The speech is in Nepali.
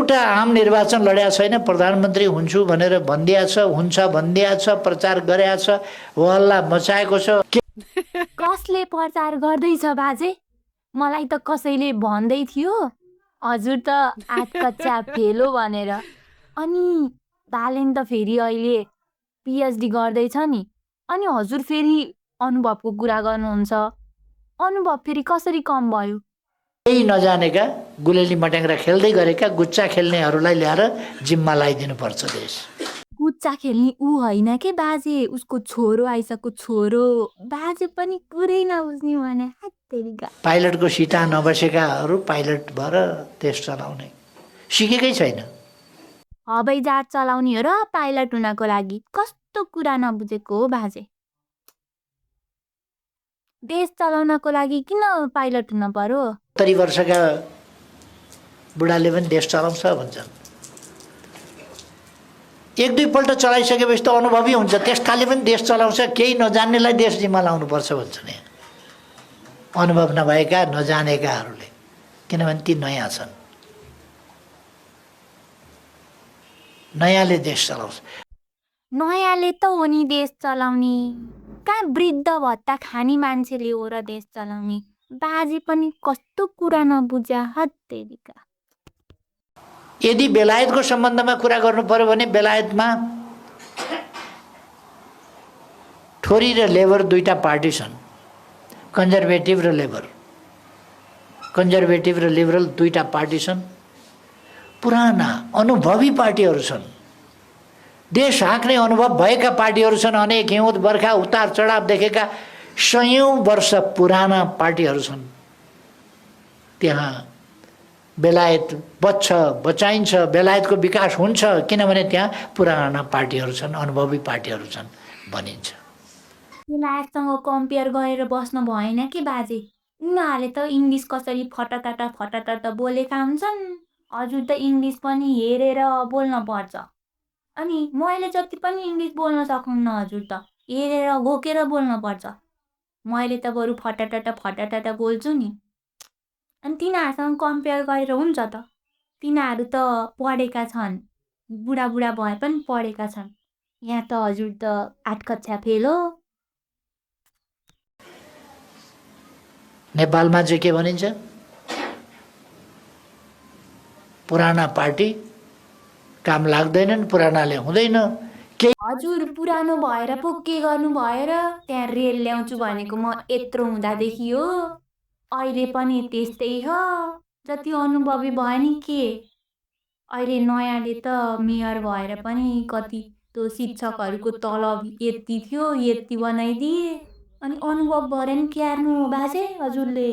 एउटा आम निर्वाचन लड्या छैन, प्रधानमन्त्री हुन्छु भनेर भनिदिया छ, हुन्छ भनिदिया छ, प्रचार गरेका छ, हो हल्ला मचाएको छ। कसले प्रचार गर्दैछ बाजे? मलाई त कसैले भन्दै थियो हजुर त 8 कक्षा फेल हो भनेर। अनि बालेन त फेरि अहिले पिएचडी गर्दैछ नि। अनि हजुर फेरि अनुभवको कुरा गर्नुहुन्छ। अनुभव फेरि कसरी कम भयो? केही नजानेका गुलेली मट्याङ्ग्रा खेल्दै गरेका गुच्चा खेल्नेहरूलाई ल्याएर जिम्मा लगाइदिनुपर्छ देश। गुच्चा खेल्ने ऊ होइन के बाजे, उसको छोरो आइसक्यो छोरो। बाजे पनि कुरै नबुझ्ने भने हात्तेरिका। पाइलटको सिटा नबसेकाहरू पाइलट भएर देश चलाउने सिकेकै छैन। हवाई जहाज चलाउने हो र पाइलट हुनको लागि? कस्तो कुरा नबुझेको हो बाजे? देश चलाउनको लागि किन पाइलट हुन पर्यो? 70 वर्षका बुढाले पनि देश चलाउँछ भन्छन्। एक दुईपल्ट चलाइसकेपछि त अनुभवी हुन्छ, त्यसकाले पनि देश चलाउँछ। केही नजान्नेलाई देश जिम्मा लाउनुपर्छ भन्छन् यहाँ अनुभव नभएका नजानेकाहरूले, किनभने ती नयाँ छन्। नयाँले देश चलाउँछ। नयाँले त हो नि देश चलाउने। कहाँ वृद्ध भत्ता खाने मान्छेले हो र देश चलाउने? बाजे पनि कस्तो कुरा नबुझ्या हत्तेरिका। यदि बेलायतको सम्बन्धमा कुरा गर्नु पर्यो भने बेलायतमा ठोरी र लेबर दुईटा पार्टी छन्, कन्जर्भेटिभ र लेबर। कन्जर्भेटिभ र लिबरल दुईटा पार्टी छन्, पुराना अनुभवी पार्टीहरू छन्, देश हाँक्ने अनुभव भएका पार्टीहरू छन्। अनेक हिउँद बर्खा उतार चढाव देखेका सयौं वर्ष पुराना पार्टीहरू छन्। त्यहाँ बेलायत बच्छ, बचाइन्छ, बेलायतको विकास हुन्छ, किनभने त्यहाँ पुराना पार्टीहरू छन्, अनुभवी पार्टीहरू छन् भनिन्छ। बेलायतसँग कम्पेयर गरेर बस्नु भएन कि बाजे? उनीहरूले त इङ्ग्लिस कसरी फटाटाटा बोलेका हुन्छन्, हजुर त इङ्ग्लिस पनि हेरेर बोल्न पर्छ। अनि मैले जति पनि इङ्ग्लिस बोल्न सक्नुहुन्न, हजुर त हेरेर घोकेर बोल्न पर्छ। मैले त बरु फटाटाटा बोल्छु नि। अनि तिनीहरूसँग कम्पेयर गरेर हुन्छ त? तिनीहरू त पढेका छन्, बुढा भए पनि पढेका छन्। यहाँ त हजुर त 8 कक्षा फेल हो। नेपालमा चाहिँ के भनिन्छ, पुराना पार्टी काम लाग्दैनन्, पुरानाले हुँदैन। हजुर पुरानो भएर पो के गर्नु भएर त्यहाँ रेल ल्याउँछु भनेको म यत्रो हुँदादेखि हो। अहिले पनि त्यस्तै हो, जति अनुभवी भयो नि के। अहिले नयाँले त मेयर भएर पनि कति त्यो शिक्षकहरूको तलब यति थियो, यति बनाइदिए। अनि अनुभव भएर नि क्यार्नु बाजे हजुरले?